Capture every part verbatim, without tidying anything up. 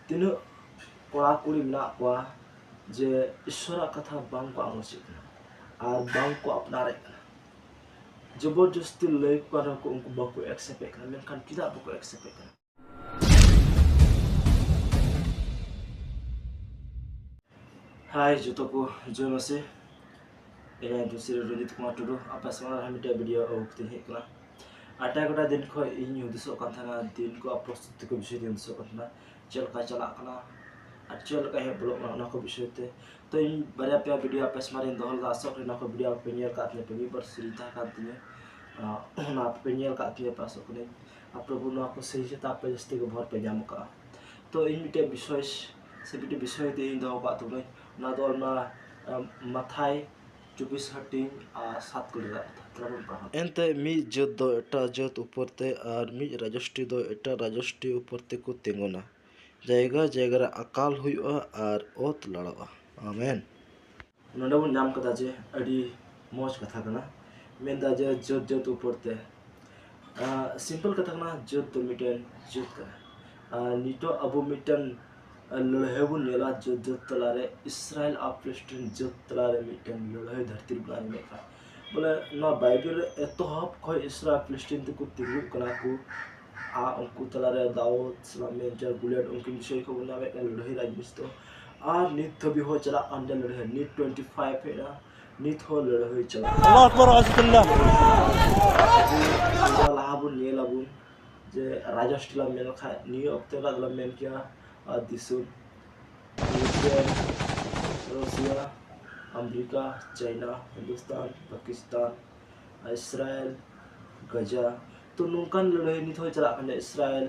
ᱛᱤᱱᱟᱹᱜ ᱠᱚᱲᱟ ᱠᱩᱲᱤ ᱢᱮᱱᱟᱜ ᱠᱚᱣᱟ ᱡᱮ ᱤᱥᱥᱚᱨᱟᱜ ᱠᱟᱛᱷᱟ ᱵᱟᱝ ᱠᱚ ᱟᱸᱜᱚᱪᱮᱫ ᱠᱟᱱᱟ ᱟᱨ ᱵᱟᱝ ᱠᱚ ᱟᱯᱱᱟᱨᱮᱫ ᱠᱟᱱᱟ᱾ ᱡᱚᱵᱚᱨᱡᱚᱥᱛᱤ ᱞᱟᱹᱭ ᱠᱚ ᱠᱟᱱᱟ ᱠᱚ, ᱩᱱᱠᱩ ᱵᱟᱠᱚ accept ᱮᱫ ᱠᱟᱱᱟ᱾ ᱢᱮᱱᱠᱷᱟᱱ ᱪᱮᱫᱟᱜ ᱵᱟᱠᱚ accept ᱮᱫ ᱠᱟᱱᱟ? ᱦᱟᱭ ᱡᱚᱛᱚ ᱠᱚ, ᱡᱚᱭ ᱢᱟᱥᱮ᱾ ᱤᱧᱟᱹᱜ ᱧᱩᱛᱩᱢ ᱥᱨᱤ ᱨᱚᱧᱡᱤᱛ ᱠᱩᱢᱟᱨ ᱴᱩᱰᱩ᱾ ᱟᱯᱮ ᱥᱟᱢᱟᱝ ᱨᱮ ᱢᱤᱫᱴᱮᱱ video ᱟᱹᱜᱩ ᱠᱟᱛᱮᱧ ᱦᱮᱡ ᱟᱠᱟᱱᱟ᱾ ᱟᱴᱟ ᱜᱚᱴᱟ ᱫᱤᱱ ᱠᱷᱚᱱ ᱤᱧ ᱦᱩᱫᱤᱥᱚᱜ ᱠᱟᱱ ᱛᱟᱦᱮᱱᱟ, ᱫᱤᱱ ᱠᱚ ᱯᱨᱚᱥᱛᱩᱛᱤ ᱠᱚ ᱵᱤᱥᱚᱭ ᱛᱮᱧ ᱦᱩᱫᱤᱥᱚᱜ ᱠᱟᱱ ᱛᱟᱦᱮᱱᱟ, ᱪᱮᱫ ᱞᱮᱠᱟ ᱪᱟᱞᱟᱜ ᱠᱟᱱᱟ ᱟᱨ ᱪᱮᱫ ᱞᱮᱠᱟ ᱦᱮᱡ ᱵᱚᱞᱚᱜ ᱠᱟᱱᱟ, ᱚᱱᱟ ᱠᱚ ᱵᱤᱥᱚᱭ ᱛᱮ᱾ ᱛᱚ ᱤᱧ ᱵᱟᱨᱭᱟ ᱯᱮᱭᱟ video ᱟᱯᱮ ᱥᱟᱢᱟᱝ ᱨᱮᱧ ᱫᱚᱦᱚ ᱞᱮᱫᱟ, ᱟᱥᱚᱜ ᱠᱟᱱᱟ ᱚᱱᱟ ᱠᱚ video ᱟᱯᱮ ᱯᱮ ᱧᱮᱞ ᱠᱟᱜ ᱛᱤᱧᱟ ᱯᱮ, ᱢᱤᱫ ᱵᱟᱨ ᱥᱮᱨᱮᱧ ᱛᱟᱦᱮᱸ ᱠᱟᱱ ᱛᱤᱧᱟᱹ, ᱟᱸ, ᱚᱱᱟ ᱟᱯᱮ ᱯᱮ ᱧᱮᱞ ᱠᱟᱜ ᱛᱤᱧᱟᱹ ᱯᱮ, ᱟᱥᱚᱜ ᱠᱟᱹᱱᱟᱹᱧ᱾ ᱟᱨ ᱯᱨᱚᱵᱷᱩ ᱱᱚᱣᱟ ᱠᱚ ᱥᱮᱨᱮᱧ ᱪᱮᱛᱟᱱ ᱟᱯᱮ ᱡᱟᱹᱥᱛᱤ ᱜᱮ ᱵᱷᱚᱨ ᱯᱮ ᱧᱟᱢ ᱠᱟᱜᱼᱟ᱾ ᱛᱚ ᱤᱧ ᱢᱤᱫᱴᱮᱡ ᱵᱤᱥᱚᱭ ᱥᱮ ᱢᱤᱫᱴᱮᱡ ᱵᱤᱥᱚᱭ ᱛᱮ ᱤᱧ ᱫᱚᱦᱚ ᱠᱟᱜ ᱛᱟᱵᱚᱱᱟᱹᱧ, ᱚᱱᱟ ᱫᱚ ᱚᱱᱟ, ᱟᱸ, ᱢᱟᱛᱷᱟᱭ ᱪᱚᱵᱵᱤᱥ ᱦᱟᱹᱴᱤᱧ ᱟᱨ ᱥᱟᱛ ᱠᱚ ᱨᱮᱭᱟᱜ ᱠᱟᱛᱷᱟ᱾ ᱛᱟᱦᱞᱮ ᱵᱚᱱ ᱯᱟᱲᱦᱟᱣ᱾ ᱮᱱᱛᱮ ᱢᱤᱫ ᱡᱟᱹᱛ ᱫᱚ ᱮᱴᱟᱜ ᱡᱟᱹᱛ ᱩᱯᱚᱨ ᱛᱮ ᱟᱨ ᱢᱤᱫ ᱨᱟᱡᱚᱥᱴᱤ ᱫᱚ ᱮᱴᱟᱜ ᱨᱟᱡᱚᱥᱴᱤ ᱩᱯᱚᱨ ᱛᱮᱠᱚ ᱛᱤᱸᱜᱩᱱᱟ᱾ ᱡᱟᱭᱜᱟ ᱡᱟᱭᱜᱟ ᱨᱮ ᱟᱠᱟᱞ ᱦᱩᱭᱩᱜᱼᱟ ᱟᱨ ᱚᱛ ᱞᱟᱲᱟᱜᱼᱟ᱾ ᱟᱢᱮᱱ᱾ ᱱᱚᱰᱮ ᱵᱚᱱ ᱧᱟᱢ ᱠᱟᱫᱟ ᱡᱮ ᱟᱹᱰᱤ ᱢᱚᱡᱽ ᱠᱟᱛᱷᱟ ᱠᱟᱱᱟ, ᱢᱮᱱᱫᱟ ᱡᱮ ᱡᱟᱹᱛ ᱡᱟᱹᱛ ᱩᱯᱚᱨ ᱛᱮ᱾ ᱟᱸ, simple ᱠᱟᱛᱷᱟ ᱠᱟᱱᱟ, ᱡᱟᱹᱛ ᱫᱚ ᱢᱤᱫᱴᱮᱱ ᱡᱟᱹᱛ ᱠᱟᱱᱟ᱾ ᱟᱨ ᱱᱤᱛᱚᱜ ᱟᱵᱚ ᱢᱤᱫᱴᱮᱱ, ᱟᱸ, ᱞᱟᱹᱲᱦᱟᱹᱭ ᱵᱚᱱ ᱧᱮᱞᱟ ᱡᱟᱹᱛ ᱡᱟᱹᱛ ᱛᱟᱞᱟᱨᱮ, ᱤᱥᱨᱟᱭᱮᱞ ᱟᱨ ᱯᱷᱤᱞᱤᱥᱴᱤᱱ ᱡᱟᱹᱛ ᱛᱟᱞᱟᱨᱮ ᱢᱤᱫᱴᱮᱱ ᱞᱟᱹᱲᱦᱟᱹᱭ ᱫᱷᱟᱹᱨᱛᱤ ᱨᱮᱵᱚᱱ ᱟᱸᱡᱚᱢᱮᱫ ᱠᱟᱱᱟ᱾ ᱵᱚᱞᱮ ᱱᱚᱣᱟ ᱵᱟᱭᱵᱮᱞ ᱨᱮ ᱮᱛᱚᱦᱚᱵ ᱠᱷᱚᱱ ᱤᱥᱨᱟᱭᱮᱞ ᱯᱷᱤᱞᱤᱥᱴᱤᱱ ᱛᱮᱠᱚ ᱛᱤᱸᱜᱩᱜ ᱠᱟᱱᱟ ᱠᱚ, ᱟᱨ ᱩᱱᱠᱩ ᱛᱟᱞᱟᱨᱮ ᱫᱟᱣᱩᱫ ᱥᱟᱞᱟᱜ ᱢᱮᱱ ᱡᱟ ᱜᱩᱞᱤᱭᱟᱰ, ᱩᱱᱠᱤᱱ ᱵᱤᱥᱚᱭ ᱠᱷᱚᱱ ᱵᱚᱱ ᱧᱟᱢᱮᱫ ᱠᱟᱱᱟ ᱞᱟᱹᱲᱦᱟᱹᱭ ᱨᱮᱭᱟᱜ ᱡᱤᱱᱤᱥ ᱫᱚ᱾ ᱟᱨ ᱱᱤᱛ ᱫᱷᱟᱹᱵᱤᱡ ᱦᱚᱸ ᱪᱟᱞᱟᱜ ᱠᱟᱱ ᱜᱮᱭᱟ ᱞᱟᱹᱲᱦᱟᱹᱭ, ᱱᱤᱛ twenty five ᱦᱮᱡ ᱮᱱᱟ, ᱱᱤᱛ ᱦᱚᱸ ᱞᱟᱹᱲᱦᱟᱹᱭ ᱪᱟᱞᱟᱜ ᱠᱟᱱᱟ᱾ ᱟᱞᱞᱟᱦᱩ ᱟᱠᱵᱟᱨ, ᱟᱥᱟᱫᱩᱞᱞᱟᱦ᱾ ᱱᱚᱣᱟ ᱞᱟᱦᱟ ᱵᱚᱱ ᱧᱮᱞ ᱟᱵᱚᱱ ᱡᱮ ᱨᱟᱡᱚᱥᱴᱤ ᱞᱟᱝ ᱢᱮᱱ ᱞᱮᱠᱷᱟᱡ ᱱᱤᱭᱟᱹ ᱚᱠᱛᱮ ᱨᱮ ᱟᱫᱚ ᱞᱟᱝ ᱢᱮᱱ ᱠᱮᱭᱟ, ᱟᱨ ᱫᱤᱥᱚᱢ Ukraine, Russia, America, China, Hindustan, Pakistan, Israel, Gaza. ᱛᱚ ᱱᱚᱝᱠᱟᱱ ᱞᱟᱹᱲᱦᱟᱹᱭ ᱱᱤᱛ ᱦᱚᱸ ᱪᱟᱞᱟᱜ ᱠᱟᱱᱟ᱾ ᱤᱥᱨᱟᱭᱮᱞ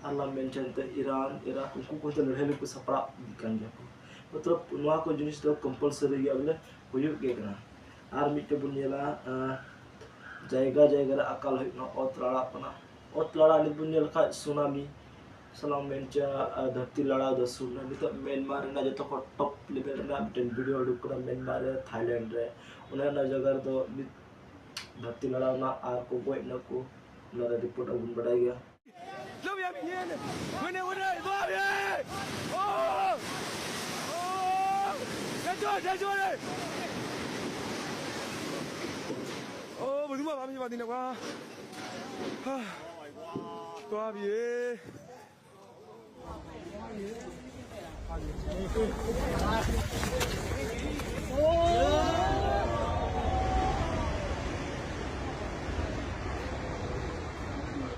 ᱟᱨ ᱞᱟᱝ ᱢᱮᱱ ᱠᱮᱭᱟ ᱱᱤᱛᱚᱜ ᱤᱨᱟᱱ, ᱤᱨᱟᱠ, ᱩᱱᱠᱩ ᱠᱚ ᱦᱚᱸᱛᱚ ᱞᱟᱹᱲᱦᱟᱹᱭ ᱞᱟᱹᱜᱤᱫ ᱠᱚ ᱥᱟᱯᱲᱟᱜ ᱤᱫᱤᱜ ᱠᱟᱱ ᱜᱮᱭᱟ ᱠᱚ᱾ ᱢᱚᱛᱞᱚᱵ ᱱᱚᱣᱟ ᱠᱚ ᱡᱤᱱᱤᱥ ᱫᱚ compulsory ᱜᱮᱭᱟ, ᱵᱚᱞᱮ ᱦᱩᱭᱩᱜ ᱜᱮ ᱠᱟᱱᱟ᱾ ᱟᱨ ᱢᱤᱫᱴᱮᱱ ᱵᱚᱱ ᱧᱮᱞᱟ, ᱟᱸ, ᱡᱟᱭᱜᱟ ᱡᱟᱭᱜᱟ ᱨᱮ ᱟᱠᱟᱞ ᱦᱩᱭᱩᱜ ᱠᱟᱱᱟ, ᱚᱛ ᱞᱟᱲᱟᱜ ᱠᱟᱱᱟ᱾ ᱚᱛ ᱞᱟᱲᱟ ᱱᱤᱛ ᱵᱚᱱ ᱧᱮᱞ ᱠᱷᱟᱡ ᱥᱩᱱᱟᱢᱤ, ᱥᱟᱞᱟᱢ ᱢᱮᱱ ᱠᱮᱭᱟ, ᱟᱨ ᱫᱷᱟᱹᱨᱛᱤ ᱞᱟᱲᱟ ᱫᱚ ᱥᱩᱱᱟᱢᱤ᱾ ᱱᱤᱛᱚᱜ ᱢᱮᱱᱢᱟᱨ ᱨᱮᱱᱟᱜ ᱡᱚᱛᱚ ᱠᱷᱚᱱ top level ᱨᱮᱱᱟᱜ ᱢᱤᱫᱴᱮᱱ video ᱩᱰᱩᱠ ᱠᱟᱱᱟ, ᱢᱮᱱᱢᱟᱨ ᱨᱮ, ᱛᱷᱟᱭᱞᱮᱱᱰ ᱨᱮ, ᱚᱱᱮ ᱚᱱᱟ ᱡᱟᱭᱜᱟ ᱨᱮᱫᱚ ᱢᱤᱫ ᱫᱷᱟᱹᱨᱛᱤ ᱞᱟᱲᱟᱣ ᱮᱱᱟ ᱟᱨ ᱠᱚ ᱜᱚᱡ ᱮᱱᱟ ᱠᱚ᱾ ᱚᱱᱟ ᱨᱮ report ᱟᱵᱚᱱ ᱵᱟᱰᱟᱭ ᱜᱮᱭᱟ᱾ ᱚ, ᱵᱟᱹᱫᱩ ᱢᱟ ᱵᱟᱢ ᱦᱤᱡᱩᱜᱼᱟ, ᱫᱤᱱ ᱚᱠᱟ? ᱦᱟ᱾ ᱛᱚ, ᱟᱵ ᱤᱭᱟᱹ᱾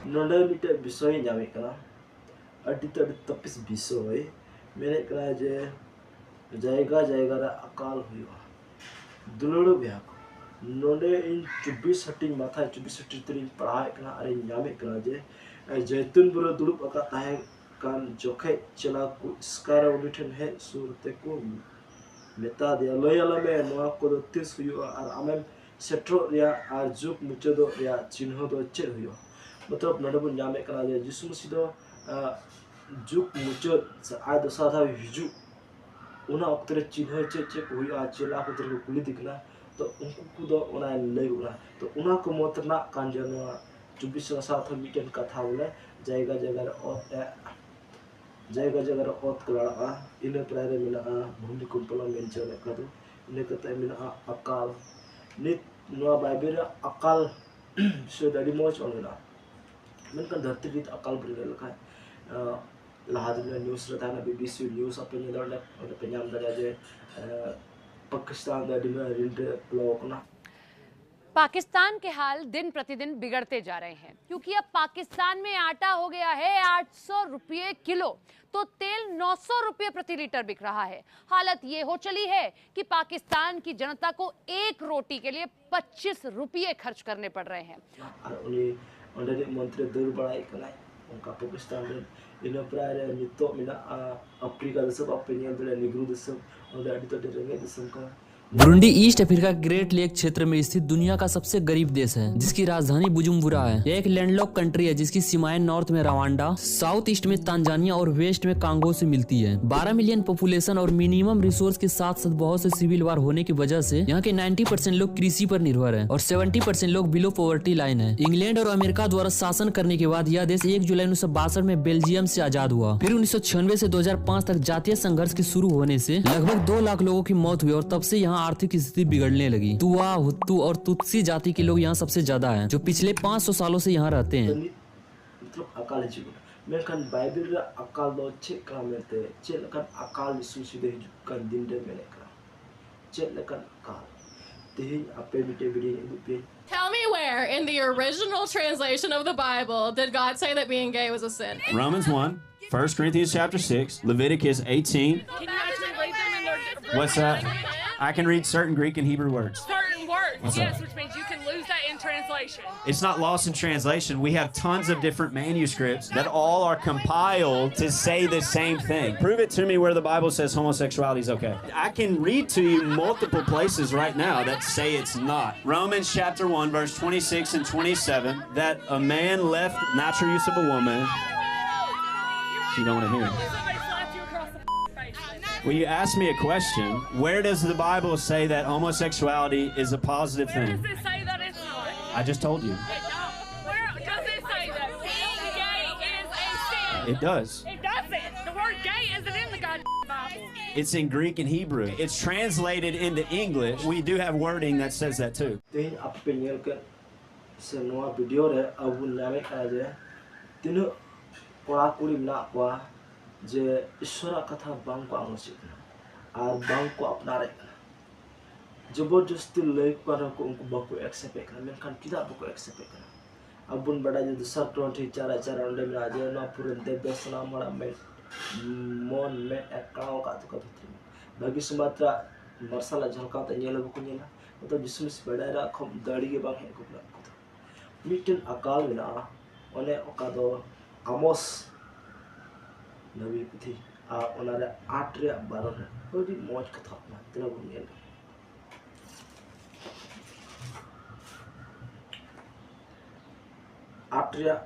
ᱱᱚᱰᱮ ᱢᱤᱫᱴᱮᱡ ᱵᱤᱥᱚᱭ ᱧᱟᱢᱮᱫ ᱠᱟᱱᱟ, ᱟᱹᱰᱤ ᱛᱮ ᱟᱹᱰᱤ ᱛᱟᱹᱯᱤᱥ ᱵᱤᱥᱚᱭ᱾ ᱢᱮᱱᱮᱫ ᱠᱟᱱᱟ ᱡᱮ ᱡᱟᱭᱜᱟ ᱡᱟᱭᱜᱟ ᱨᱮ ᱟᱠᱟᱞ ᱦᱩᱭᱩᱜᱼᱟ᱾ ᱫᱩᱞᱟᱹᱲ ᱵᱚᱭᱦᱟ ᱠᱚ, ᱱᱚᱰᱮ ᱤᱧ ᱪᱚᱵᱵᱤᱥ ᱦᱟᱹᱴᱤᱧ ᱢᱟᱛᱷᱟᱭ ᱪᱚᱵᱵᱤᱥ ᱦᱟᱹᱴᱤᱧ ᱛᱮᱞᱤᱧ ᱯᱟᱲᱦᱟᱣᱮᱫ ᱠᱟᱱᱟ ᱟᱨᱤᱧ ᱧᱟᱢᱮᱫ ᱠᱟᱱᱟ ᱡᱮ ᱡᱚᱭᱛᱩᱱᱯᱩᱨ ᱨᱮ ᱫᱩᱲᱩᱵ ᱟᱠᱟᱫ ᱛᱟᱦᱮᱸ ᱠᱟᱱ ᱡᱚᱠᱷᱮᱡ ᱪᱮᱞᱟ ᱠᱚ ᱮᱥᱠᱟᱨ ᱩᱱᱤ ᱴᱷᱮᱱ ᱦᱮᱡ ᱥᱩᱨ ᱛᱮᱠᱚ ᱢᱮᱛᱟ ᱫᱮᱭᱟ, "ᱞᱟᱹᱭ ᱟᱞᱮ ᱢᱮ, ᱱᱚᱣᱟ ᱠᱚᱫᱚ ᱛᱤᱥ ᱦᱩᱭᱩᱜᱼᱟ ᱟᱨ ᱟᱢᱮᱢ ᱥᱮᱴᱮᱨᱚᱜ ᱨᱮᱭᱟᱜ ᱟᱨ ᱡᱩᱜᱽ ᱢᱩᱪᱟᱹᱫᱚᱜ ᱨᱮᱭᱟᱜ ᱪᱤᱱᱦᱟᱹ ᱫᱚ ᱪᱮᱫ ᱦᱩᱭᱩᱜᱼᱟ?" ᱢᱚᱛᱞᱚᱵ, ᱱᱚᱰᱮ ᱵᱚᱱ ᱧᱟᱢᱮᱫ ᱠᱟᱱᱟ ᱡᱮ ᱡᱤᱥᱩ ᱢᱟᱹᱥᱤ ᱫᱚ, ᱟᱸ, ᱡᱩᱜᱽ ᱢᱩᱪᱟᱹᱫ ᱥᱮ ᱟᱡ ᱫᱚᱥᱟᱨ ᱫᱷᱟᱣ ᱦᱤᱡᱩᱜ, ᱚᱱᱟ ᱚᱠᱛᱮ ᱨᱮ ᱪᱤᱱᱦᱟᱹ ᱪᱮᱫ ᱪᱮᱫ ᱠᱚ ᱦᱩᱭᱩᱜᱼᱟ, ᱪᱮᱞᱟ ᱠᱚ ᱛᱤᱱᱟᱹᱜ ᱠᱚ ᱠᱩᱞᱤ ᱫᱮ ᱠᱟᱱᱟ, ᱛᱚ ᱩᱱᱠᱩ ᱠᱚᱫᱚ ᱚᱱᱟᱭ ᱞᱟᱹᱭ ᱜᱚᱫ ᱠᱟᱱᱟ᱾ ᱛᱚ ᱚᱱᱟ ᱠᱚ ᱢᱚᱛ ᱨᱮᱱᱟᱜ ᱠᱟᱱ ᱜᱮᱭᱟ ᱱᱚᱣᱟ ᱪᱚᱵᱵᱤᱥ ᱥᱟᱞ ᱥᱟᱶᱛᱮ ᱢᱤᱫᱴᱮᱱ ᱠᱟᱛᱷᱟ ᱵᱚᱞᱮ, ᱡᱟᱭᱜᱟ ᱡᱟᱭᱜᱟ ᱨᱮ ᱚᱛ ᱮ ᱡᱟᱭᱜᱟ ᱡᱟᱭᱜᱟ ᱨᱮ ᱚᱛ ᱠᱚ ᱞᱟᱲᱟᱜᱼᱟ᱾ ᱤᱱᱟᱹ ᱯᱨᱟᱭ ᱨᱮ ᱢᱮᱱᱟᱜᱼᱟ ᱵᱷᱩᱢᱤᱠᱚᱢᱯᱚ ᱞᱟᱝ ᱢᱮᱱ ᱦᱚᱪᱚ ᱞᱮᱫ ᱠᱷᱟᱱ ᱫᱚ, ᱤᱱᱟᱹ ᱠᱟᱛᱮ ᱢᱮᱱᱟᱜᱼᱟ ᱟᱠᱟᱞ᱾ ᱱᱤᱛ ᱱᱚᱣᱟ ᱵᱟᱭᱵᱮᱞ ᱨᱮ ᱟᱠᱟᱞ ᱵᱤᱥᱚᱭ ᱫᱚ ᱟᱹᱰᱤ ᱢᱚᱡᱽ ᱚᱞ ᱢᱮᱱᱟᱜᱼᱟ, ᱢᱮᱱᱠᱷᱟᱱ ᱫᱷᱟᱹᱨᱛᱤ ᱨᱤᱛ ᱟᱠᱟᱞ ᱵᱚᱱ ᱧᱮᱞ ᱞᱮᱠᱷᱟᱱ, ᱟᱸ, ᱞᱟᱦᱟ ᱫᱤᱱ ᱨᱮ ᱱᱤᱭᱩᱡᱽ ᱨᱮ ᱛᱟᱦᱮᱱᱟ, ᱵᱤ ᱵᱤ ᱥᱤ ᱱᱤᱭᱩᱡᱽ ᱟᱯᱮ ᱧᱮᱞ ᱫᱟᱲᱮᱭᱟᱜᱼᱟ, ᱚᱸᱰᱮ ᱯᱮ ᱧᱟᱢ ᱫᱟᱲᱮᱭᱟᱜᱼᱟ ᱡᱮ, ᱟᱸ, ᱯᱟᱠᱤᱥᱛᱟᱱ ᱫᱚ ᱟᱹᱰᱤ ᱢᱟᱨᱟᱝ ᱨᱤᱱ ᱨᱮ ᱵᱚᱞᱚ ᱟᱠᱟᱱᱟ᱾ पाकिस्तान के हाल दिन प्रतिदिन बिगड़ते जा रहे हैं, क्योंकि अब पाकिस्तान में आटा हो गया है आठ सौ रुपये किलो, तो तेल नौ सौ रुपये प्रति लीटर बिक रहा है। हालत ये हो चली है कि पाकिस्तान की जनता को एक रोटी के लिए पच्चीस रुपये खर्च करने पड़ रहे हैं। ᱟᱨ ᱩᱱᱤ ᱚᱸᱰᱮᱱᱤᱡ ᱢᱚᱱᱛᱨᱤ ᱫᱟᱹᱲ ᱵᱟᱲᱟᱭᱮᱫ ᱠᱟᱱᱟᱭ ᱚᱱᱠᱟ ᱯᱟᱠᱤᱥᱛᱟᱱ ᱨᱮ᱾ ᱤᱱᱟᱹ ᱯᱨᱟᱭ ᱨᱮ ᱱᱤᱛᱚᱜ ᱢᱮᱱᱟᱜᱼᱟ ᱟᱯᱷᱨᱤᱠᱟ ᱫᱤᱥᱚᱢ, ᱟᱯᱮ ᱧᱮᱞ ᱫᱟᱲᱮᱭᱟᱜᱼᱟ ᱱᱤᱜᱽᱨᱩ ᱫᱤᱥᱚᱢ, ᱚᱸᱰᱮ ᱟᱹᱰᱤ ᱟᱹᱰᱤ ᱨᱮᱸᱜᱮᱡ ᱫᱤᱥᱚᱢ ᱠᱟᱱᱟ᱾ बुरुंडी ईस्ट अफ्रीका के ग्रेट लेक क्षेत्र में स्थित दुनिया का सबसे गरीब देश है, जिसकी राजधानी बुजुम्बुरा है। यह एक लैंडलॉक कंट्री है, जिसकी सीमाएं नॉर्थ में रवांडा, साउथ ईस्ट में तांजानिया और वेस्ट में कांगो से मिलती है। बारह मिलियन पॉपुलेशन और मिनिमम रिसोर्स के साथ साथ बहुत से सिविल वार होने की वजह से यहाँ के नाइंटी परसेंट लोग कृषि पर निर्भर है और सेवेंटी परसेंट लोग बिलो पॉवर्टी लाइन है। इंग्लैंड और अमेरिका द्वारा शासन करने के बाद यह देश एक जुलाई उन्नीस सौ बासठ में बेल्जियम से आजाद हुआ। फिर उन्नीस सौ छियानवे से दो हज़ार पाँच तक जातीय संघर्ष के शुरू होने से लगभग दो लाख लोगों की मौत हुई और तब से यहाँ आर्थिक स्थिति बिगड़ने लगी। तुआ, हुत्तू और तुत्सी जाति के लोग यहाँ सबसे ज्यादा हैं, जो पिछले पाँच सौ सालों से यहाँ रहते हैं। ᱢᱚᱛᱞᱚᱵ ᱟᱠᱟᱞ ᱦᱤᱡᱩᱜ ᱠᱟᱱᱟ᱾ ᱢᱮᱱᱠᱷᱟᱱ ᱵᱟᱭᱵᱮᱞ ᱨᱮ ᱟᱠᱟᱞ ᱫᱚ ᱪᱮᱫ ᱠᱟᱱᱟ ᱢᱮᱱᱛᱮ, ᱪᱮᱫ ᱞᱮᱠᱟᱱ ᱟᱠᱟᱞ ᱡᱤᱥᱩ ᱥᱤᱫᱮ ᱦᱤᱡᱩᱜ ᱠᱟᱱ ᱫᱤᱱ ᱨᱮ ᱢᱮᱱᱮᱫ ᱠᱟᱱᱟ? ᱪᱮᱫ ᱞᱮᱠᱟᱱ ᱟᱠᱟᱞ? ᱛᱮᱦᱮᱧ ᱟᱯᱮ ᱢᱤᱫᱴᱮᱡ ᱵᱷᱤᱰᱤᱭᱳᱧ ᱩᱫᱩᱜ ᱯᱮᱭᱟ᱾ Tell me where in the original translation of the Bible did God say that being gay was a sin? Romans one, First Corinthians chapter six, Leviticus eighteen. Can you actually read them in their What's that? I can read certain Greek and Hebrew words. certain words? What's yes, that? Which means you can lose that in translation. It's not lost in translation. We have tons of different manuscripts that all are compiled to say the same thing. Prove it to me where the Bible says homosexuality is okay. I can read to you multiple places right now that say it's not. Romans chapter one, verse twenty-six and twenty-seven, that a man left natural use of a woman. You don't want to hear it. Somebody slapped you across the face. When you ask me a question, where does the Bible say that homosexuality is a positive Where does thing? It say that it's not? I just told you. Where does it say that being gay is a sin? It does. It doesn't. The word gay isn't in the goddamn Bible. It's in Greek and Hebrew. It's translated into English. We do have wording that says that too. ᱛᱮᱦᱮᱧ ᱟᱯᱮ ᱯᱮ ᱧᱮᱞ ᱠᱮᱫ ᱥᱮ ᱱᱚᱣᱟ video ᱨᱮ ᱟᱵᱚ ᱵᱚᱱ ᱧᱟᱢᱮᱫ ᱠᱟᱱᱟ ᱡᱮ ᱛᱤᱱᱟᱹᱜ ᱠᱚᱲᱟ ᱠᱩᱲᱤ ᱢᱮᱱᱟᱜ ᱠᱚᱣᱟ ᱡᱮ ᱤᱥᱥᱚᱨᱟᱜ ᱠᱟᱛᱷᱟ ᱵᱟᱝ ᱠᱚ ᱟᱸᱜᱚᱪᱮᱫ ᱠᱟᱱᱟ ᱟᱨ ᱵᱟᱝ ᱠᱚ ᱟᱯᱱᱟᱨᱮᱫ ᱠᱟᱱᱟ᱾ ᱡᱚᱵᱚᱨᱡᱚᱥᱛᱤ ᱞᱟᱹᱭ ᱠᱚ ᱨᱮᱦᱚᱸ ᱠᱚ ᱩᱱᱠᱩ ᱵᱟᱠᱚ ᱮᱠᱥᱮᱯᱴ ᱠᱟᱱᱟ᱾ ᱢᱮᱱᱠᱷᱟᱱ ᱪᱮᱫᱟᱜ ᱵᱟᱠᱚ ᱮᱠᱥᱮᱯᱴ ᱠᱟᱱᱟ? ᱟᱵᱚ ᱵᱚᱱ ᱵᱟᱰᱟᱭᱟ ᱡᱮ ᱫᱚᱥᱟᱨ ᱴᱚᱱᱴᱷᱤ ᱪᱟᱨᱟ ᱪᱟᱨᱟ ᱚᱸᱰᱮ ᱢᱮᱱᱟᱜᱼᱟ ᱡᱮ ᱱᱚᱣᱟ ᱯᱩᱨᱟᱹ ᱫᱮᱵ ᱫᱮᱵ ᱥᱟᱱᱟᱢ ᱦᱚᱲᱟᱜ ᱢᱮᱫ ᱢᱚᱱ ᱢᱮᱫ ᱮ ᱠᱟᱬᱟᱣ ᱟᱠᱟᱫ ᱛᱟᱠᱚᱣᱟ ᱵᱷᱤᱛᱨᱤ ᱨᱮ᱾ ᱵᱷᱟᱹᱜᱤ ᱥᱚᱢᱵᱟᱫ ᱨᱮᱭᱟᱜ ᱢᱟᱨᱥᱟᱞᱟᱜ ᱡᱷᱟᱞᱠᱟᱣ ᱛᱮ ᱧᱮᱞ ᱦᱚᱸ ᱵᱟᱠᱚ ᱧᱮᱞᱟ᱾ ᱢᱚᱛᱞᱚᱵ ᱡᱤᱥᱩ ᱢᱤᱥᱤ ᱵᱟᱰᱟᱭ ᱨᱮᱭᱟᱜ ᱠᱷᱚᱵ ᱫᱟᱲᱮ ᱜᱮ ᱵᱟᱝ ᱦᱮᱡ ᱟᱠᱚ ᱠᱟᱱᱟ ᱩᱱᱠᱩ ᱫᱚ᱾ ᱢᱤᱫᱴᱮᱱ ᱟᱠᱟᱞ ᱢᱮᱱᱟᱜᱼᱟ, ᱚᱱᱮ ᱚᱠᱟ ᱫᱚ ᱟᱢᱚᱥ ᱱᱟᱵᱤ ᱯᱩᱛᱷᱤ ᱟᱨ ᱚᱱᱟᱨᱮ ᱟᱴ ᱨᱮᱭᱟᱜ ᱵᱟᱨᱚ ᱨᱮ ᱟᱹᱰᱤ ᱢᱚᱡᱽ ᱠᱟᱛᱷᱟ ᱠᱟᱱᱟ᱾ ᱛᱮᱞᱟ ᱵᱚᱱ ᱧᱮᱞ ᱞᱮᱜᱮ᱾ ᱟᱴ ᱨᱮᱭᱟᱜ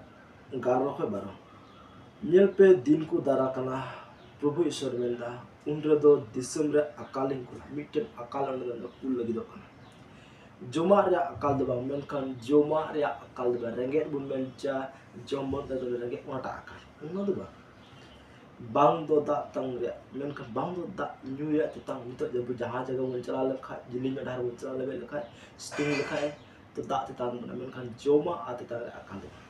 ᱮᱜᱟᱨᱚ ᱠᱷᱚᱱ ᱵᱟᱨᱚ᱾ ᱧᱮᱞ ᱯᱮ, ᱫᱤᱱ ᱠᱚ ᱫᱟᱨᱟ ᱠᱟᱱᱟ, ᱯᱨᱚᱵᱷᱩ ᱤᱥᱚᱨ ᱢᱮᱱᱫᱟ, ᱩᱱ ᱨᱮᱫᱚ ᱫᱤᱥᱚᱢ ᱨᱮ ᱟᱠᱟᱞᱤᱧ ᱠᱩᱞᱟ᱾ ᱢᱤᱫᱴᱮᱱ ᱟᱠᱟᱞ ᱚᱸᱰᱮ ᱫᱚ ᱠᱩᱞ ᱞᱟᱹᱜᱤᱫᱚᱜ ᱠᱟᱱᱟ᱾ ᱡᱚᱢᱟᱜ ᱨᱮᱭᱟᱜ ᱟᱠᱟᱞ ᱫᱚ ᱵᱟᱝ, ᱢᱮᱱᱠᱷᱟᱱ ᱡᱚᱢᱟᱜ ᱨᱮᱭᱟᱜ ᱟᱠᱟᱞ ᱫᱚ ᱵᱟᱝ, ᱨᱮᱸᱜᱮᱡ ᱵᱚᱱ ᱢᱮᱱ ᱪᱟ, ᱡᱚᱢ ᱵᱚᱱ ᱢᱮᱱ ᱨᱮᱸᱜᱮᱡ, ᱚᱱᱟᱴᱟᱜ ᱟᱠᱟᱞ, ᱚᱱᱟ ᱫᱚ ᱵᱟᱝ᱾ ᱵᱟᱝ ᱫᱚ ᱫᱟᱜ ᱛᱮᱛᱟᱝ ᱨᱮᱭᱟᱜ, ᱢᱮᱱᱠᱷᱟᱱ ᱵᱟᱝ ᱫᱚ ᱫᱟᱜ ᱧᱩ ᱨᱮᱭᱟᱜ ᱛᱮᱛᱟᱝ᱾ ᱱᱤᱛᱚᱜ ᱡᱟᱦᱟᱸ ᱡᱟᱭᱜᱟ ᱵᱚᱱ ᱪᱟᱞᱟᱣ ᱞᱮᱱᱠᱷᱟᱱ, ᱡᱤᱞᱤᱧ ᱰᱟᱦᱟᱨ ᱵᱚᱱ ᱪᱟᱞᱟᱣ ᱞᱮᱵᱮᱫ ᱞᱮᱠᱷᱟᱱ, ᱥᱤᱛᱩᱝ ᱞᱮᱠᱷᱟᱱ, ᱛᱚ ᱫᱟᱜ ᱛᱮᱛᱟᱝ ᱵᱚᱱᱟ, ᱢᱮᱱᱠᱷᱟᱱ ᱡᱚᱢᱟᱜ ᱟᱨ ᱛᱮᱛᱟᱝ ᱨᱮᱭᱟᱜ ᱟᱠᱟᱞ ᱫᱚ ᱵᱟᱝ᱾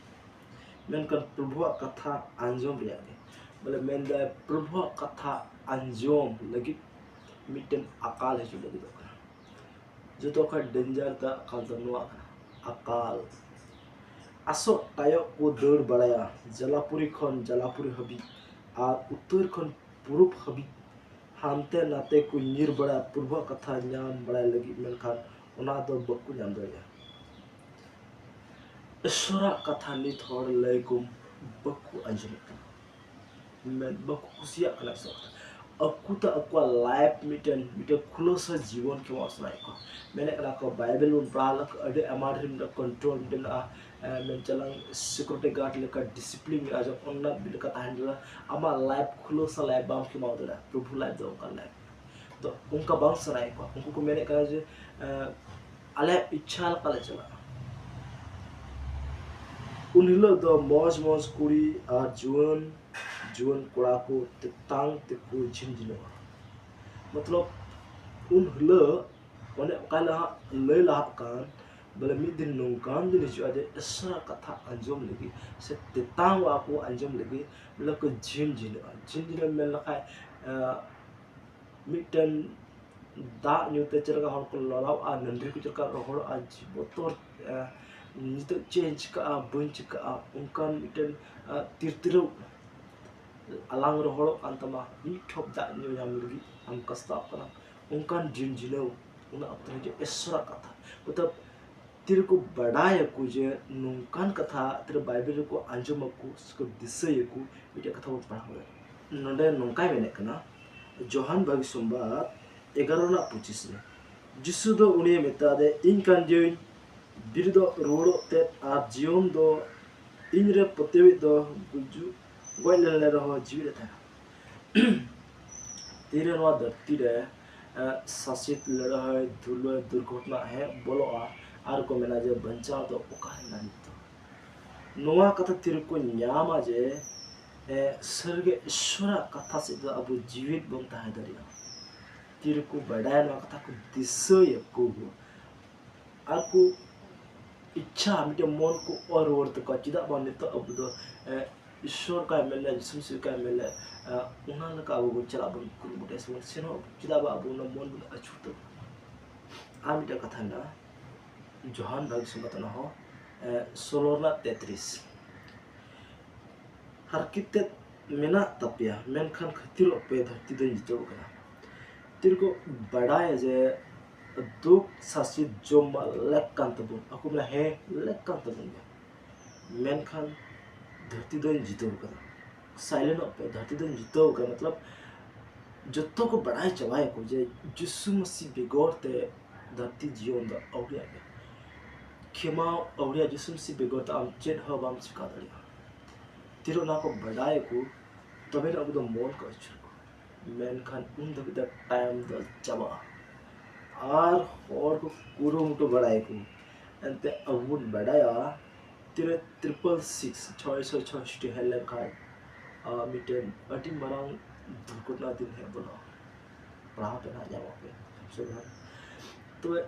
ᱢᱮᱱᱠᱷᱟᱱ ᱯᱨᱚᱵᱷᱩᱣᱟᱜ ᱠᱟᱛᱷᱟ ᱟᱸᱡᱚᱢ ᱨᱮᱭᱟᱜ ᱜᱮ, ᱵᱚᱞᱮ ᱢᱮᱱᱫᱟᱭ, ᱯᱨᱚᱵᱷᱩᱣᱟᱜ ᱠᱟᱛᱷᱟ ᱟᱸᱡᱚᱢ ᱞᱟᱹᱜᱤᱫ ᱢᱤᱫᱴᱮᱱ ᱟᱠᱟᱞ ᱦᱤᱡᱩᱜ ᱞᱟᱹᱜᱤᱫᱚᱜ ᱠᱟᱱᱟ᱾ ᱡᱚᱛᱚ ᱠᱷᱚᱱ ᱰᱮᱧᱡᱟᱨ ᱫᱚ ᱟᱠᱟᱞ ᱫᱚ ᱱᱚᱣᱟ ᱠᱟᱱᱟ, ᱟᱠᱟᱞ᱾ ᱟᱥᱚᱜ ᱛᱟᱭᱚᱜ ᱠᱚ ᱫᱟᱹᱲ ᱵᱟᱲᱟᱭᱟ, ᱡᱟᱞᱟᱯᱩᱨᱤ ᱠᱷᱚᱱ ᱡᱟᱞᱟᱯᱩᱨᱤ ᱦᱟᱹᱵᱤᱡ ᱟᱨ ᱩᱛᱛᱚᱨ ᱠᱷᱚᱱ ᱯᱩᱨᱩᱵ ᱦᱟᱹᱵᱤᱡ᱾ ᱦᱟᱱᱛᱮ ᱱᱟᱛᱮ ᱠᱚ ᱧᱤᱨ ᱵᱟᱲᱟᱭᱟ ᱯᱨᱚᱵᱷᱩᱣᱟᱜ ᱠᱟᱛᱷᱟ ᱧᱟᱢ ᱵᱟᱲᱟᱭ ᱞᱟᱹᱜᱤᱫ, ᱢᱮᱱᱠᱷᱟᱱ ᱚᱱᱟ ᱫᱚ ᱵᱟᱠᱚ ᱧᱟᱢ ᱫᱟᱲᱮᱭᱟᱜᱼᱟ᱾ ᱤᱥᱚᱨᱟᱜ ᱠᱟᱛᱷᱟ ᱱᱤᱛ ᱦᱚᱲ ᱞᱟᱹᱭ ᱠᱚ ᱵᱟᱠᱚ ᱟᱸᱡᱚᱢᱮᱫ ᱠᱟᱱᱟ, ᱢᱮᱱ ᱵᱟᱠᱚ ᱠᱩᱥᱤᱭᱟᱜ ᱠᱟᱱᱟ ᱤᱥᱚᱨᱟᱜ ᱠᱟᱛᱷᱟ᱾ ᱟᱠᱚ ᱛᱮ ᱟᱠᱚᱣᱟᱜ ᱞᱟᱭᱤᱯᱷ ᱢᱤᱫᱴᱮᱱ, ᱢᱤᱫᱴᱮᱱ ᱠᱷᱩᱞᱟᱹᱥᱟ ᱡᱤᱵᱚᱱ ᱠᱷᱮᱢᱟᱣ ᱥᱟᱱᱟᱭᱮᱫ ᱠᱚᱣᱟ᱾ ᱢᱮᱱᱮᱫ ᱠᱟᱱᱟ ᱠᱚ, ᱵᱟᱭᱵᱮᱞ ᱵᱚᱱ ᱯᱟᱲᱦᱟᱣ ᱞᱮᱠᱷᱟᱱ ᱟᱹᱰᱤ ᱟᱭᱢᱟ ᱰᱷᱮᱨ ᱢᱤᱫᱴᱮᱱ ᱠᱚᱱᱴᱨᱳᱞ ᱢᱤᱫᱴᱮᱱ ᱢᱮᱱᱟᱜᱼᱟ, ᱮ, ᱢᱮᱱ ᱪᱟᱞᱟᱝ ᱥᱤᱠᱩᱨᱤᱴᱤ ᱜᱟᱨᱰ ᱞᱮᱠᱟ ᱰᱤᱥᱤᱯᱞᱤᱱ ᱢᱮᱱᱟᱜᱼᱟ, ᱡᱮ ᱚᱱᱟ ᱞᱮᱠᱟ ᱛᱟᱦᱮᱱ ᱡᱟᱹᱨᱩᱲᱟ᱾ ᱟᱢᱟᱜ ᱞᱟᱭᱤᱯᱷ ᱠᱷᱩᱞᱟᱹᱥᱟ ᱞᱟᱭᱤᱯᱷ ᱵᱟᱢ ᱠᱷᱮᱢᱟᱣ ᱫᱟᱲᱮᱭᱟᱜᱼᱟ᱾ ᱯᱨᱚᱵᱷᱩ ᱞᱟᱭᱤᱯᱷ ᱫᱚ ᱚᱱᱠᱟᱱ ᱞᱟᱭᱤᱯᱷ ᱫᱚ ᱚᱱᱠᱟ ᱵᱟᱝ ᱥᱟᱱᱟᱭᱮᱫ ᱠᱚᱣᱟ᱾ ᱩᱱᱠᱩ ᱠᱚ ᱢᱮᱱᱮᱫ ᱠᱟᱱᱟ ᱡᱮ, ᱮ, ᱟᱞᱮᱭᱟᱜ ᱤᱪᱪᱷᱟ ᱞᱮᱠᱟ ᱞᱮ ᱪᱟᱞᱟᱜᱼᱟ᱾ ᱩᱱ ᱦᱤᱞᱳᱜ ᱫᱚ ᱢᱚᱡᱽ ᱢᱚᱡᱽ ᱠᱩᱲᱤ ᱟᱨ ᱡᱩᱣᱟᱹᱱ ᱡᱩᱣᱟᱹᱱ ᱠᱚᱲᱟ ᱠᱚ ᱛᱮᱛᱟᱝ ᱛᱮᱠᱚ ᱡᱷᱤᱱᱡᱷᱤᱱᱚᱜᱼᱟ᱾ ᱢᱚᱛᱞᱚᱵ, ᱩᱱ ᱦᱤᱞᱳᱜ ᱚᱱᱮ ᱚᱠᱟ ᱞᱟᱦᱟ ᱞᱟᱹᱭ ᱞᱟᱦᱟᱜ ᱠᱟᱱ, ᱵᱚᱞᱮ ᱢᱤᱫ ᱫᱤᱱ ᱱᱚᱝᱠᱟᱱ ᱫᱤᱱ ᱦᱤᱡᱩᱜᱼᱟ ᱡᱮ ᱤᱥᱚᱨᱟᱜ ᱠᱟᱛᱷᱟ ᱟᱸᱡᱚᱢ ᱞᱟᱹᱜᱤᱫ ᱥᱮ ᱛᱮᱛᱟᱝ ᱚᱜᱼᱟ ᱠᱚ ᱟᱸᱡᱚᱢ ᱞᱟᱹᱜᱤᱫ, ᱵᱚᱞᱮ ᱠᱚ ᱡᱷᱤᱱ ᱡᱷᱤᱱᱚᱜᱼᱟ᱾ ᱡᱷᱤᱱ ᱡᱷᱤᱱᱚᱜ ᱢᱮᱱ ᱞᱮᱠᱷᱟᱡ, ᱮᱸ, ᱢᱤᱫᱴᱮᱱ ᱫᱟᱜ ᱧᱩ ᱛᱮ ᱪᱮᱫ ᱞᱮᱠᱟ ᱦᱚᱲ ᱠᱚ ᱞᱟᱲᱟᱣᱚᱜᱼᱟ, ᱱᱟᱹᱰᱨᱤ ᱠᱚ ᱪᱮᱫ ᱞᱮᱠᱟ ᱨᱚᱦᱚᱲᱚᱜᱼᱟ, ᱡᱤ-, ᱵᱚᱛᱚᱨ, ᱮᱸ, ᱱᱤᱛᱚᱜ ᱪᱮᱫ ᱤᱧ ᱪᱤᱠᱟᱹᱜᱼᱟ, ᱵᱟᱹᱧ ᱪᱤᱠᱟᱹᱜᱼᱟ, ᱚᱱᱠᱟᱱ ᱢᱤᱫᱴᱮᱱ, ᱮᱸ, ᱛᱤᱨᱛᱤᱨᱟᱹᱣ ᱟᱞᱟᱝ ᱨᱚᱦᱚᱲᱚᱜ ᱠᱟᱱ ᱛᱟᱢᱟ, ᱢᱤᱫ ᱴᱷᱚᱯ ᱫᱟᱜ ᱧᱩ ᱧᱟᱢ ᱞᱟᱹᱜᱤᱫ ᱟᱢ ᱠᱟᱥᱛᱟᱣ ᱠᱟᱱᱟ, ᱚᱱᱠᱟᱱ ᱡᱤᱞ ᱡᱤᱞᱟᱹᱣ ᱚᱱᱟ ᱚᱠᱛᱚ ᱨᱮ ᱦᱤᱡᱩᱜ ᱤᱥᱚᱨᱟᱜ ᱠᱟᱛᱷᱟ᱾ ᱢᱚᱛᱞᱚᱵ, ᱛᱤᱨᱮᱠᱚ ᱵᱟᱰᱟᱭᱟᱠᱚ ᱡᱮ ᱱᱚᱝᱠᱟᱱ ᱠᱟᱛᱷᱟ, ᱛᱤᱨᱮ ᱵᱟᱭᱵᱮᱞ ᱨᱮᱠᱚ ᱟᱸᱡᱚᱢᱟᱠᱚ ᱥᱮᱠᱚ ᱫᱤᱥᱟᱹᱭᱟᱠᱚ, ᱢᱤᱫᱴᱮᱡ ᱠᱟᱛᱷᱟ ᱵᱚᱱ ᱯᱟᱲᱦᱟᱣ ᱫᱟᱲᱮᱭᱟᱜᱼᱟ᱾ ᱱᱚᱰᱮ ᱱᱚᱝᱠᱟᱭ ᱢᱮᱱᱮᱫ ᱠᱟᱱᱟ, ᱡᱳᱦᱟᱱ ᱵᱷᱟᱹᱜᱤ ᱥᱚᱢᱵᱟᱫ ᱮᱜᱟᱨᱚ ᱨᱮᱱᱟᱜ ᱯᱚᱸᱪᱤᱥ ᱨᱮ, ᱡᱤᱥᱩ ᱫᱚ ᱩᱱᱤᱭᱮ ᱢᱮᱛᱟ ᱫᱮᱭᱟ, "ᱤᱧ ᱠᱟᱱ ᱜᱤᱭᱟᱹᱧ ᱵᱤᱨᱤᱫᱚᱜ ᱨᱩᱣᱟᱹᱲᱚᱜ ᱛᱮᱫ ᱟᱨ ᱡᱤᱭᱚᱱ ᱫᱚ ᱤᱧ ᱨᱮ ᱯᱟᱹᱛᱭᱟᱹᱣᱤᱡ ᱫᱚ ᱜᱩᱡᱩᱜ ᱜᱚᱡ ᱞᱮᱱ ᱨᱮᱦᱚᱸ ᱡᱤᱣᱤᱫ ᱮ ᱛᱟᱦᱮᱱᱟ᱾ ᱛᱤᱨᱮ ᱱᱚᱣᱟ ᱫᱷᱟᱹᱨᱛᱤ ᱨᱮ ᱥᱟᱥᱮᱛ ᱞᱟᱹᱲᱦᱟᱹᱭ ᱫᱷᱩᱞᱟᱹᱭ ᱫᱩᱨᱜᱷᱚᱴᱚᱱᱟ ᱦᱮᱡ ᱵᱚᱞᱚᱜᱼᱟ ᱟᱨ ᱠᱚ ᱢᱮᱱᱟ ᱡᱮ ᱵᱟᱧᱪᱟᱣ ᱫᱚ ᱚᱠᱟᱨᱮ ᱢᱮᱱᱟᱜ ᱱᱤᱛᱚᱜ? ᱱᱚᱣᱟ ᱠᱟᱛᱷᱟ ᱛᱤᱨᱮᱠᱚ ᱧᱟᱢᱟ ᱡᱮ ᱥᱟᱹᱨᱤᱜᱮ ᱤᱥᱚᱨᱟᱜ ᱠᱟᱛᱷᱟ ᱥᱮᱫ ᱫᱚ ᱟᱵᱚ ᱡᱤᱣᱤᱫ ᱵᱚᱱ ᱛᱟᱦᱮᱸ ᱫᱟᱲᱮᱭᱟᱜᱼᱟ᱾ ᱛᱤᱨᱮᱠᱚ ᱵᱟᱰᱟᱭᱟ ᱱᱚᱣᱟ ᱠᱟᱛᱷᱟ ᱠᱚ ᱫᱤᱥᱟᱹᱭᱟᱠᱚ ᱟᱨ ᱠᱚ ᱤᱪᱪᱷᱟ ᱢᱤᱫᱴᱮᱱ ᱢᱚᱱ ᱠᱚ ᱚᱨ ᱨᱩᱣᱟᱹᱲ ᱛᱟᱠᱚᱣᱟ᱾ ᱪᱮᱫᱟᱜ ᱵᱟᱝ ᱱᱤᱛᱚᱜ ᱟᱵᱚ ᱫᱚ ᱤᱥᱚᱨ ᱠᱟᱭ ᱢᱮᱱ ᱞᱮᱫ, ᱡᱤᱥᱩ ᱢᱟᱹᱥᱤ ᱠᱟᱭ ᱢᱮᱱ ᱞᱮᱫ, ᱚᱱᱟ ᱞᱮᱠᱟ ᱟᱵᱚ ᱵᱚᱱ ᱪᱟᱞᱟᱜ ᱵᱚᱱ ᱠᱩᱨᱩᱢᱩᱴᱩᱭᱟ ᱥᱮ ᱵᱚᱱ ᱥᱮᱱᱚᱜ ᱟᱵᱚᱱ? ᱪᱮᱫᱟᱜ ᱵᱟᱝ ᱟᱵᱚ ᱚᱱᱟ ᱢᱚᱱ ᱵᱚᱱ ᱟᱹᱪᱩᱨ ᱛᱟᱵᱚᱱᱟ? ᱟᱨ ᱢᱤᱫᱴᱮᱱ ᱠᱟᱛᱷᱟ ᱢᱮᱱᱟᱜᱼᱟ, ᱡᱚᱦᱟᱱ ᱵᱷᱟᱹᱜᱤ ᱥᱚᱸᱜᱟᱛ ᱚᱱᱟ ᱦᱚᱸ ᱥᱳᱞᱳ ᱨᱮᱱᱟᱜ ᱛᱮᱛᱨᱤᱥ, ᱦᱟᱨᱠᱮᱛ ᱛᱮᱫ ᱢᱮᱱᱟᱜ ᱛᱟᱯᱮᱭᱟ, ᱢᱮᱱᱠᱷᱟᱱ ᱠᱷᱟᱹᱛᱤᱨᱚᱜ ᱯᱮ, ᱫᱷᱟᱹᱨᱛᱤ ᱫᱚᱧ ᱡᱤᱛᱟᱹᱣ ᱠᱟᱱᱟ᱾ ᱛᱤᱨᱮᱠᱚ ᱵᱟᱰᱟᱭᱟ ᱡᱮ ᱫᱩᱠ ᱥᱟᱥᱮᱛ ᱡᱚᱢ ᱢᱟ ᱞᱮᱠ ᱠᱟᱱ ᱛᱟᱵᱚᱱ, ᱟᱠᱚ ᱢᱮᱱᱟ ᱦᱮᱸ ᱞᱮᱠ ᱠᱟᱱ ᱛᱟᱵᱚᱱ ᱜᱮᱭᱟ, ᱢᱮᱱᱠᱷᱟᱱ ᱫᱷᱟᱹᱨᱛᱤ ᱫᱚᱧ ᱡᱤᱛᱟᱹᱣ ᱠᱟᱫᱟ᱾ ᱥᱟᱭᱞᱮᱱᱚᱜ ᱯᱮ, ᱫᱷᱟᱹᱨᱛᱤ ᱫᱚᱧ ᱡᱤᱛᱟᱹᱣ ᱠᱟᱫᱟ᱾ ᱢᱚᱛᱞᱚᱵ ᱡᱚᱛᱚ ᱠᱚ ᱵᱟᱲᱟᱭ ᱪᱟᱵᱟᱭᱟᱠᱚ ᱡᱮ ᱡᱤᱥᱩ ᱢᱟᱹᱥᱤ ᱵᱮᱜᱚᱨ ᱛᱮ ᱫᱷᱟᱹᱨᱛᱤ ᱡᱤᱭᱚᱱ ᱫᱚ ᱟᱹᱣᱲᱤᱭᱟᱜ ᱜᱮ᱾ ᱠᱷᱮᱢᱟ ᱟᱹᱣᱲᱤᱭᱟᱜ, ᱡᱤᱥᱩ ᱢᱟᱹᱥᱤ ᱵᱮᱜᱚᱨ ᱛᱮ ᱟᱢ ᱪᱮᱫ ᱦᱚᱸ ᱵᱟᱢ ᱪᱤᱠᱟ ᱫᱟᱲᱮᱭᱟᱜᱼᱟ᱾ ᱛᱤᱨᱮ ᱚᱱᱟ ᱠᱚ ᱵᱟᱰᱟᱭᱟᱠᱚ, ᱛᱚᱵᱮ ᱟᱵᱚ ᱫᱚ ᱢᱚᱱ ᱠᱚ ᱟᱹᱪᱩᱨ ᱠᱚ᱾ ᱢᱮᱱᱠᱷᱟᱱ ᱩᱱ ᱫᱷᱟᱹᱵᱤᱡ ᱫᱚ ᱴᱟᱭᱤᱢ ᱫᱚ ᱪᱟᱵᱟᱜᱼᱟ᱾ ᱟᱨ ᱦᱚᱲ ᱠᱚ ᱠᱩᱨᱩᱢᱩᱴᱩ ᱵᱟᱲᱟᱭᱟᱠᱚ᱾ ᱮᱱᱛᱮ ᱟᱵᱚ ᱵᱚᱱ ᱵᱟᱰᱟᱭᱟ ᱛᱤᱨᱮ ᱴᱨᱤᱯᱚᱞ ᱥᱤᱠᱥ, ᱪᱷᱚᱭ ᱥᱚ ᱪᱷᱚᱭᱥᱚᱴᱤ ᱦᱮᱡ ᱞᱮᱱᱠᱷᱟᱱ ᱢᱤᱫᱴᱮᱱ ᱟᱹᱰᱤ ᱢᱟᱨᱟᱝ ᱫᱩᱨᱜᱷᱚᱴᱚᱱᱟ ᱫᱤᱱ ᱦᱮᱡ ᱵᱚᱞᱚᱜᱼᱟ᱾ ᱯᱟᱲᱦᱟᱣ ᱯᱮ ᱱᱟᱦᱟᱜ, ᱧᱟᱢᱚᱜ ᱯᱮ᱾ ᱛᱚᱵᱮ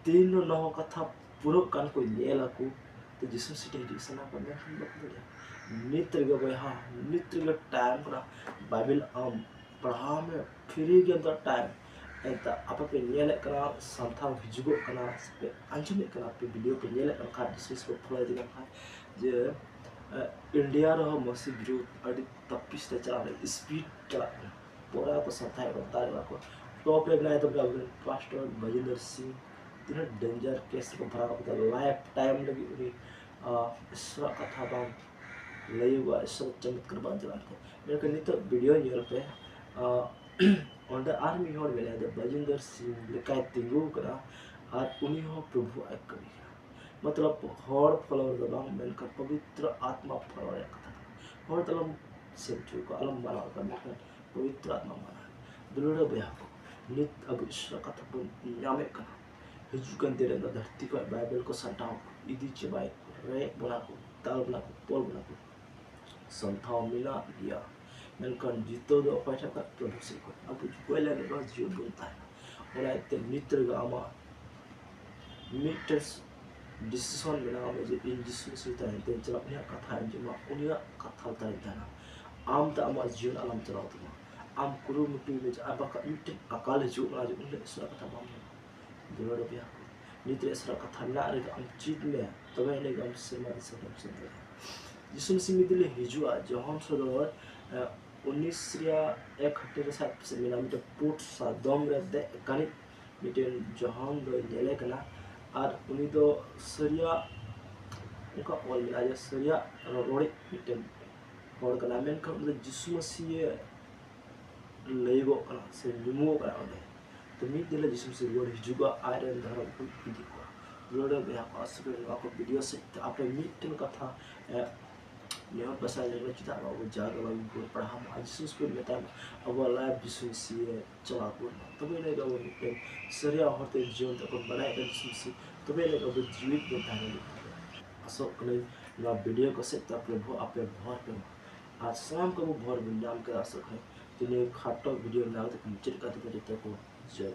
ᱛᱮᱦᱮᱧ ᱫᱚ ᱱᱚᱣᱟ ᱠᱟᱛᱷᱟ ᱯᱩᱨᱟᱹᱜ ᱠᱟᱱ ᱠᱚ ᱧᱮᱞ ᱟᱠᱚ, ᱛᱚ ᱡᱤᱥᱩ ᱢᱟᱹᱥᱤ ᱴᱷᱮᱱ ᱦᱤᱡᱩᱜ ᱥᱟᱱᱟ ᱠᱚᱣᱟ, ᱢᱮᱱᱠᱷᱟᱱ ᱵᱟᱠᱚ ᱫᱟᱲᱮᱭᱟᱜᱼᱟ᱾ ᱱᱤᱛ ᱨᱮᱜᱮ ᱵᱚᱭᱦᱟ, ᱱᱤᱛ ᱨᱮᱜᱮ ᱴᱟᱭᱤᱢ ᱠᱟᱱᱟ᱾ ᱵᱟᱭᱵᱮᱞ ᱟᱢ ᱯᱟᱲᱦᱟᱣ ᱢᱮ, ᱯᱷᱨᱤ ᱜᱮ ᱱᱤᱛᱚᱜ ᱴᱟᱭᱤᱢ᱾ ᱮᱱᱛᱮ ᱟᱯᱮ ᱯᱮ ᱧᱮᱞᱮᱫ ᱠᱟᱱᱟ, ᱥᱟᱱᱛᱟᱲ ᱦᱤᱡᱩᱜᱚᱜ ᱠᱟᱱᱟ, ᱥᱮ ᱯᱮ ᱟᱸᱡᱚᱢᱮᱫ ᱠᱟᱱᱟ, ᱯᱮ ᱵᱷᱤᱰᱤᱭᱳ ᱯᱮ ᱧᱮᱞᱮᱫ ᱠᱟᱱ ᱠᱷᱟᱱ, ᱡᱤᱥᱩ ᱢᱟᱹᱥᱤ ᱯᱮ ᱯᱷᱳᱞᱳᱭᱮᱫᱮ ᱠᱟᱱ ᱠᱷᱟᱱ, ᱡᱮ ᱤᱱᱰᱤᱭᱟ ᱨᱮᱦᱚᱸ ᱢᱟᱹᱥᱤ ᱵᱤᱨᱩᱫᱷ ᱟᱹᱰᱤ ᱛᱟᱹᱯᱤᱥ ᱛᱮ ᱪᱟᱞᱟᱜ ᱠᱟᱱᱟ, ᱥᱯᱤᱰ ᱪᱟᱞᱟᱜ ᱠᱟᱱᱟ᱾ ᱯᱚᱨᱟ ᱠᱚ ᱥᱟᱱᱛᱟᱲ ᱠᱚ ᱫᱟᱞ ᱮᱫᱟ ᱠᱚ᱾ ᱴᱚᱯ ᱨᱮ ᱢᱮᱱᱟᱭ ᱛᱟᱵᱚᱱᱟ ᱟᱵᱚᱨᱮᱱ ᱯᱟᱥᱴᱚᱨ ᱵᱟᱡᱤᱱᱫᱚᱨ ᱥᱤᱝ᱾ ᱛᱤᱱᱟᱹᱜ ᱰᱮᱧᱡᱟᱨ ᱠᱮᱥ ᱨᱮᱠᱚ ᱵᱷᱚᱨᱟᱣ ᱠᱟᱫᱟ, ᱞᱟᱭᱤᱯᱷ ᱴᱟᱭᱤᱢ ᱞᱟᱹᱜᱤᱫ ᱩᱱᱤ ᱤᱥᱚᱨᱟᱜ ᱠᱟᱛᱷᱟ ᱵᱟᱝ ᱞᱟᱹᱭᱚᱜᱼᱟ, ᱤᱥᱚᱨ ᱪᱚᱢᱚᱛᱠᱟᱨ ᱵᱟᱝ ᱪᱟᱞᱟᱜ ᱛᱟᱭᱟ᱾ ᱢᱮᱱᱠᱷᱟᱱ ᱱᱤᱛᱚᱜ ᱵᱷᱤᱰᱤᱭᱳ ᱧᱮᱞ ᱯᱮ, ᱚᱸᱰᱮ ᱟᱨ ᱢᱤᱫ ᱦᱚᱲ ᱢᱮᱱᱟᱭᱟ, ᱵᱟᱡᱤᱱᱫᱚᱨ ᱥᱤᱝ ᱞᱮᱠᱟᱭ ᱛᱤᱸᱜᱩ ᱠᱟᱱᱟ ᱟᱨ ᱩᱱᱤ ᱦᱚᱸ ᱯᱨᱚᱵᱷᱩ ᱟᱡ ᱠᱟᱹᱢᱤ ᱠᱟᱱᱟ᱾ ᱢᱚᱛᱞᱚᱵ ᱦᱚᱲ ᱯᱷᱚᱞᱚ ᱨᱮᱫᱚ ᱵᱟᱝ, ᱢᱮᱱᱠᱷᱟᱱ ᱯᱚᱵᱤᱛᱨᱚ ᱟᱛᱢᱟ ᱯᱷᱚᱞᱚ ᱨᱮᱭᱟᱜ ᱠᱟᱛᱷᱟ ᱠᱟᱱᱟ᱾ ᱦᱚᱲ ᱫᱚ ᱟᱞᱚᱢ ᱥᱮᱱ ᱦᱚᱪᱚ ᱠᱚᱣᱟ, ᱟᱞᱚᱢ ᱢᱟᱱᱟᱣ ᱠᱚᱣᱟ, ᱢᱮᱱᱠᱷᱟᱱ ᱯᱚᱵᱤᱛᱨᱚ ᱟᱛᱢᱟ ᱢᱟᱱᱟᱣ᱾ ᱫᱩᱞᱟᱹᱲ ᱵᱚᱭᱦᱟ ᱠᱚ, ᱱᱤᱛ ᱟᱵᱚ ᱤᱥᱚᱨᱟᱜ ᱠᱟᱛᱷᱟ ᱵᱚᱱ ᱧᱟᱢᱮᱫ ᱠᱟᱱᱟ᱾ ᱦᱤᱡᱩᱜ ᱠᱟᱱ ᱫᱤᱱ ᱨᱮ ᱫᱚ ᱫᱷᱟᱹᱨᱛᱤ ᱠᱷᱚᱱ ᱵᱟᱭᱵᱮᱞ ᱠᱚ ᱥᱟᱢᱴᱟᱣ ᱤᱫᱤ ᱪᱟᱵᱟᱭᱮᱫ ᱠᱚ, ᱨᱮᱡ ᱵᱚᱱᱟ ᱠᱚ, ᱫᱟᱞ ᱵᱚᱱᱟ ᱠᱚ, ᱛᱚᱞ ᱵᱚᱱᱟ ᱠᱚ᱾ ᱥᱟᱢᱴᱟᱣ ᱢᱮᱱᱟᱜ ᱜᱮᱭᱟ, ᱢᱮᱱᱠᱷᱟᱱ ᱡᱤᱛᱟᱹᱣ ᱫᱚ ᱚᱠᱚᱭ ᱴᱷᱮᱱ ᱠᱷᱚᱱ? ᱯᱨᱚᱵᱷᱩ ᱥᱮᱫ ᱠᱷᱚᱱ᱾ ᱟᱵᱚ ᱜᱚᱡ ᱞᱮᱱ ᱨᱮᱦᱚᱸ ᱡᱤᱭᱚᱱ ᱵᱚᱱ ᱛᱟᱦᱮᱱᱟ᱾ ᱚᱱᱟ ᱤᱭᱟᱹᱛᱮ ᱱᱤᱛ ᱨᱮᱜᱮ ᱟᱢᱟᱜ ᱢᱤᱫᱴᱮᱱ decision ᱢᱮᱱᱟᱜᱼᱟ ᱡᱮ ᱤᱧ ᱡᱤᱥᱩ ᱢᱟᱹᱥᱤ ᱛᱟᱭᱚᱢ ᱛᱮᱧ ᱪᱟᱞᱟᱜ, ᱩᱱᱤᱭᱟᱜ ᱠᱟᱛᱷᱟ ᱟᱸᱡᱚᱢᱟ, ᱩᱱᱤᱭᱟᱜ ᱠᱟᱛᱷᱟ ᱞᱟᱛᱟᱨ ᱨᱮᱧ ᱛᱟᱦᱮᱱᱟ᱾ ᱟᱢ ᱛᱮ ᱟᱢᱟᱜ ᱡᱤᱭᱚᱱ ᱟᱞᱚᱢ ᱪᱟᱞᱟᱣ ᱛᱟᱢᱟ᱾ ᱟᱢ ᱠᱩᱨᱩᱢᱩᱴᱩᱭ ᱢᱮ ᱡᱮ ᱟᱨ ᱵᱟᱠᱷᱟᱱ ᱢᱤᱫᱴᱮᱱ ᱟᱠᱟᱞ ᱦᱤᱡᱩᱜ ᱠᱟᱱᱟ ᱡᱮ ᱩᱱ ᱦᱤᱞᱳᱜ ᱤᱥᱚᱨᱟᱜ ᱠᱟᱛᱷᱟ ᱵᱟᱢ ᱧᱟᱢᱟ᱾ ᱫᱩᱞᱟᱹᱲ ᱵᱚᱭᱦᱟ ᱠᱚ, ᱱᱤᱛ ᱨᱮ ᱤᱥᱚᱨᱟᱜ ᱠᱟᱛᱷᱟ ᱢᱮᱱᱟᱜ ᱨᱮᱜᱮ ᱟᱢ ᱪᱮᱫ ᱢᱮ, ᱛᱚᱵᱮ ᱟᱹᱱᱤᱡ ᱜᱮ ᱟᱢ ᱥᱮᱨᱢᱟ ᱫᱤᱥᱚᱢ ᱨᱮᱢ ᱥᱮᱱ ᱫᱟᱲᱮᱭᱟᱜᱼᱟ᱾ ᱡᱤᱥᱩ ᱢᱟᱹᱥᱤ ᱢᱤᱫ ᱫᱤᱱ ᱞᱮ ᱦᱤᱡᱩᱜᱼᱟ, ᱡᱚᱦᱚᱱ ᱥᱚᱫᱚᱨ, ᱮ, ᱩᱱᱤᱥ ᱨᱮᱭᱟᱜ ᱮᱠ ᱦᱟᱹᱴᱤᱧ ᱨᱮ ᱥᱟᱵ ᱥᱮ ᱢᱮᱱᱟᱜᱼᱟ, ᱢᱤᱫᱴᱮᱱ ᱯᱩᱸᱰ ᱥᱟᱫᱚᱢ ᱨᱮ ᱫᱮᱡ ᱟᱠᱟᱱᱤᱡ ᱢᱤᱫᱴᱮᱱ ᱡᱚᱦᱚᱱ ᱫᱚᱭ ᱧᱮᱞᱮ ᱠᱟᱱᱟ᱾ ᱟᱨ ᱩᱱᱤ ᱫᱚ ᱥᱟᱹᱨᱤᱭᱟᱜ, ᱚᱱᱠᱟ ᱚᱞ ᱢᱮᱱᱟᱜᱼᱟ ᱡᱮ ᱥᱟᱹᱨᱤᱭᱟᱜ ᱨᱚᱲᱤᱡ ᱢᱤᱫᱴᱮᱱ ᱦᱚᱲ ᱠᱟᱱᱟ, ᱢᱮᱱᱠᱷᱟᱱ ᱩᱱᱤ ᱫᱚ ᱡᱤᱥᱩ ᱢᱟᱹᱥᱤᱭᱮ ᱞᱟᱹᱭᱚᱜᱚᱜ ᱠᱟᱱᱟ ᱥᱮ ᱧᱩᱢᱚᱜᱚᱜ ᱠᱟᱱᱟ ᱚᱸᱰᱮ᱾ ᱛᱚ ᱢᱤᱫ ᱫᱤᱱ ᱨᱮ ᱡᱤᱥᱩ ᱢᱟᱹᱥᱤ ᱨᱩᱣᱟᱹᱲ ᱦᱤᱡᱩᱜᱼᱟ, ᱟᱡ ᱨᱮᱱ ᱫᱷᱚᱨᱚᱢ ᱠᱚ ᱤᱫᱤ ᱠᱚᱣᱟ᱾ ᱫᱩᱞᱟᱹᱲ ᱵᱚᱭᱦᱟ ᱠᱚ, ᱟᱥᱚᱜ ᱠᱟᱹᱱᱟᱹᱧ ᱱᱚᱣᱟ ᱠᱚ video ᱥᱮᱫ ᱛᱮ ᱟᱯᱮ ᱢᱤᱫᱴᱮᱱ ᱠᱟᱛᱷᱟ, ᱮ, ᱱᱮᱦᱚᱨ ᱯᱮ ᱥᱟᱭ ᱞᱮᱠᱟ ᱪᱮᱫᱟᱜ ᱵᱟᱵᱚ ᱡᱟᱜᱮ ᱵᱟᱵᱚ ᱯᱟᱲᱦᱟᱣ ᱢᱟ, ᱡᱤᱥᱩ ᱢᱟᱹᱥᱤ ᱵᱚᱱ ᱢᱮᱛᱟᱭ ᱢᱟ, ᱟᱵᱚᱣᱟᱜ life ᱡᱤᱥᱩ ᱢᱟᱹᱥᱤ ᱪᱟᱞᱟᱣ ᱠᱚ ᱢᱟ, ᱛᱚᱵᱮ ᱮᱱᱟᱝ ᱜᱮ ᱟᱵᱚ ᱢᱤᱫᱴᱮᱱ ᱥᱟᱹᱨᱤᱭᱟᱜ ᱦᱚᱨ ᱛᱮ ᱡᱤᱭᱚᱱ ᱛᱮ ᱵᱚᱱ ᱵᱟᱲᱟᱭ ᱠᱟᱱᱟ ᱡᱤᱥᱩ ᱢᱟᱹᱥᱤ, ᱛᱚᱵᱮ ᱮᱱᱟᱝ ᱜᱮ ᱟᱵᱚ ᱡᱤᱣᱤᱫ ᱵᱚᱱ ᱛᱟᱦᱮᱸ ᱫᱟᱲᱮᱭᱟᱜᱼᱟ᱾ ᱟᱥᱚᱜ ᱠᱟᱹᱱᱟᱹᱧ ᱱᱚᱣᱟ video ᱠᱚ ᱥᱮᱫ ᱛᱮ ᱯᱨᱚᱵᱷᱩ ᱟᱯᱮ ᱵᱷᱚᱨ ᱯᱮ ᱢᱟ᱾ ᱟᱨ ᱥᱟᱱᱟᱢ ᱠᱚᱵᱚ ᱵᱷᱚᱨ ᱵᱚᱱ ᱧᱟᱢ ᱠᱮᱫᱟ᱾ ᱟᱥᱚᱜ ᱠᱟᱹᱱᱟᱹᱧ ᱛᱮᱦᱮᱧ ᱠᱷᱟᱴᱚ video ᱧᱮᱞ ᱠᱟᱛᱮ ᱢᱩᱪᱟᱹᱫ ᱠᱟᱛᱮ ᱯᱮ ᱡᱚᱛᱚ ᱠᱚ ᱡᱚᱭ᱾